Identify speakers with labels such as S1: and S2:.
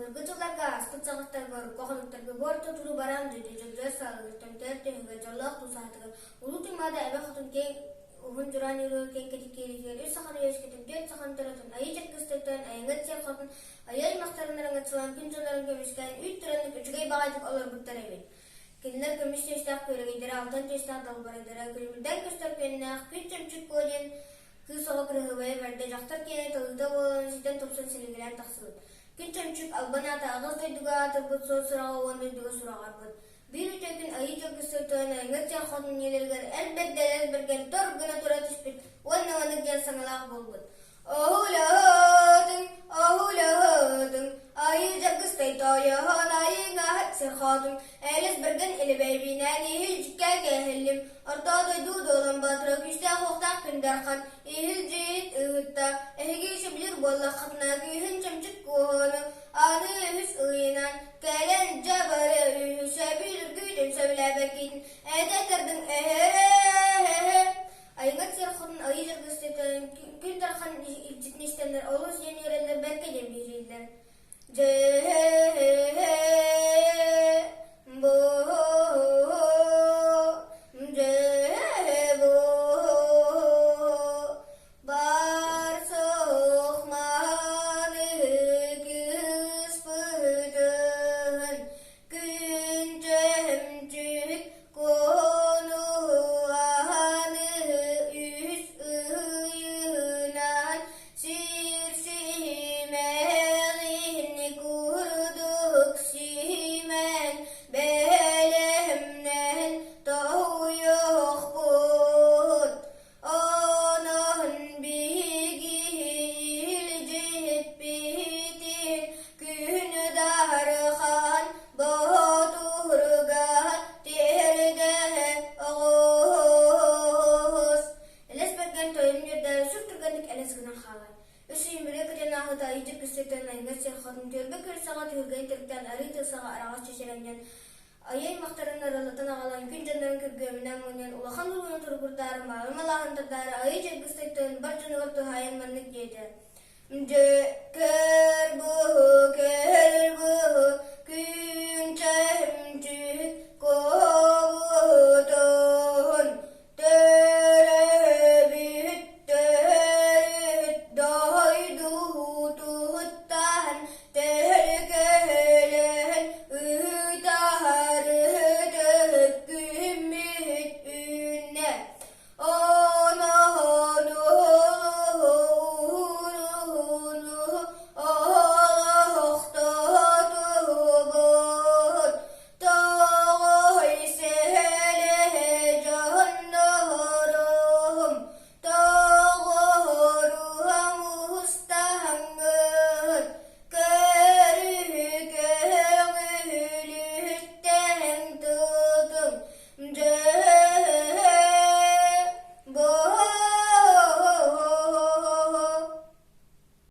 S1: Былыргы дьылларга ааспыт саҕахтарга урукку хонуктарга бу орто туруу бараан дойду дьөгдьөр саалыгар томтойор түһүгэ дьоллоох тусаһатыгар Улуу Туймаада эбэ хотун киэҥ уһун дьураан үөрүүгэ киэҥ кэтит киириитигэр үс саханы үөскэтэн түөрт саханы төрөтөн айыы дьаргыстайтан айаҥҥыт сиэр хотун айыы аймахтарын араҥаччылаан күн дьоннорун көмүскээн үүт тураннык үчүгэй баҕайытык олорбуттар эбит. Кинилэр көмүс түөстээх күөрэгэйдэрэ, алтан түөстээх далбарайдара, күлүмүрдээн көстөр күөннээх күн чөмчүк куо диэн кыыс оҕо кыраһыабайа бэрдэ дьахтар киэнэ талыыта буолан ситэн тупсан силигилээн тахсыбыт. Күн чөмчүк албан аата аҕыс дойдуга аатырбыт суон сураҕа уон дойдуга сураҕарбыт. Биир үтүө күн Айыы Дьөгүссэ тойон айыҥҥыт сиэх хотун ийэлэригэр эр бэрдэ бэргэн тор гына тура түспүт уонна маннык диэн саҥалаах буолбут. Оһулаһытыҥ, оһулаһытыҥ, Айыы Дьаргыстай тойоһон айыҥаһыт сир хотун, Элис бэргэн илибэйбинэн иһил-дьиккэ кэһиллим, Орто дойду дуолан батыра күүстээх-уохтаах күн дархан, Иһил-дьиит ыһытта, эһиги сөбүлүүр буоллаххытына күүһүн чөмчүк куоһуну, Аны үһүс ыйынан кэлэн дьэ бары үһү сөбүлүүргүтүн сөбүлээбэккитин этэ кырдыҥ эһэ Айыҥат сир хотун айыы дьаргыстытын күн дархан илдьитин истэннэр олус диэн үөрэллэр бэркэ диэн биһирииллэр. Дьэ бу дьэ бу Бар суох мааны кыыспытын күн чөмчүк куонуһуһаны үс ыйынан сир симэҕин курдук симэн бэлэмнэн тоһуйуохпут Онон биһиги илдьиппитин күн дархан боотурга тиэрдэ оҕус. Элэс бэргэн тойон үөрдэ сүр түргэнник элэс гынан хаалар. Үс үйүмүргэ көтөн ааһыта ыйдьыр күстүттэн айыҥҥа сир хотун түөлбэ күөл саҕа түһүлгэни төрүттээн арыы тыл саҕа араҕас чэчирэнньэн Айыы аймахтарын арылытан аҕалан, күн дьоннорун күргүөмүнэн мунньан, улахан уруулун туругурдаары, маалы малааһын тардаары Айыы Дьаргыстайтан бар дьонугар туһаайан маннык диэтэ: Дьэ,